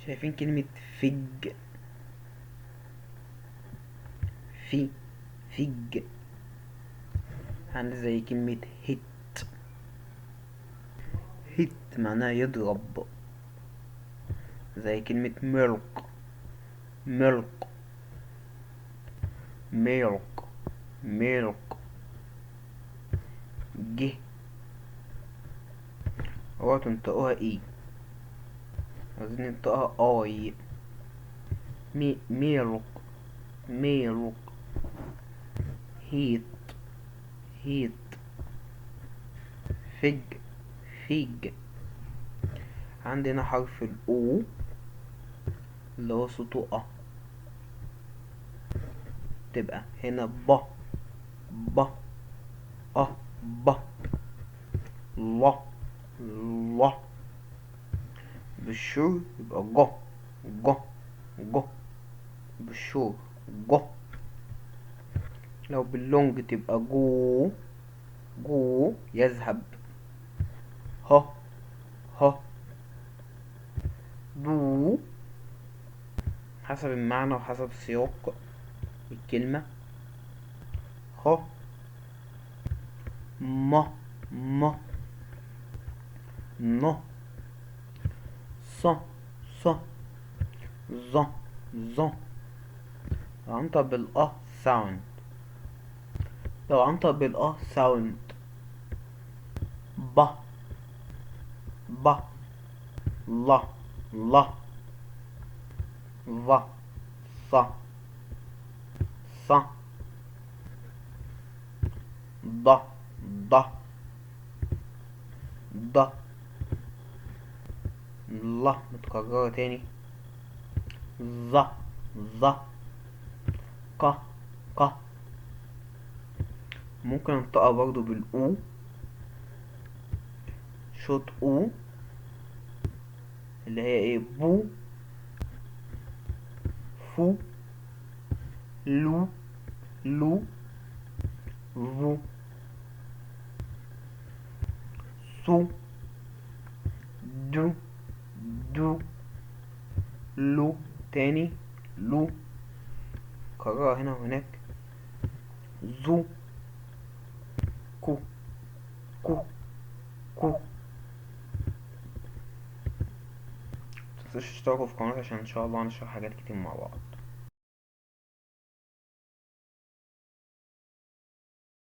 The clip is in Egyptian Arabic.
شايفين كلمة fig؟ في fig. عندي زي كلمة hit، hit معناها يضرب، زي كلمة milk، milk، milk، milk. ج اوعوا تنطقوها اي، عايزين ننطقها اي. Milk، milk. Heat، heat. Fig، fig. عندنا حرف ال O اللي هو صوته أ، تبقى هنا ب، ب، أ، ب، ل، ل. بالشور يبقى ج، ج، ج، بالشور ج. لو بال long تبقى go، go يذهب. ه، ه، do، حسب المعنى وحسب سياق الكلمة. خ، م، م، ن، ص، ص، ظ، ظ. لو انطق بالأ sound، لو انطق بالأ sound. ب، ب، ل، ل، ظ، ص، ص، ض، ض، ض. ل متكررة تاني. ظ، ظ، ق، ق. ممكن انطقها برضو بال O، short O اللي هي ايه؟ بو، فو، لو، لو، فو، سو، دو، دو، لو تاني، لو. كررها هنا وهناك. زو، كو، كو، كو. متنسوش تشتركوا في القناة عشان ان شاء الله هنشرح حاجات كتير مع بعض.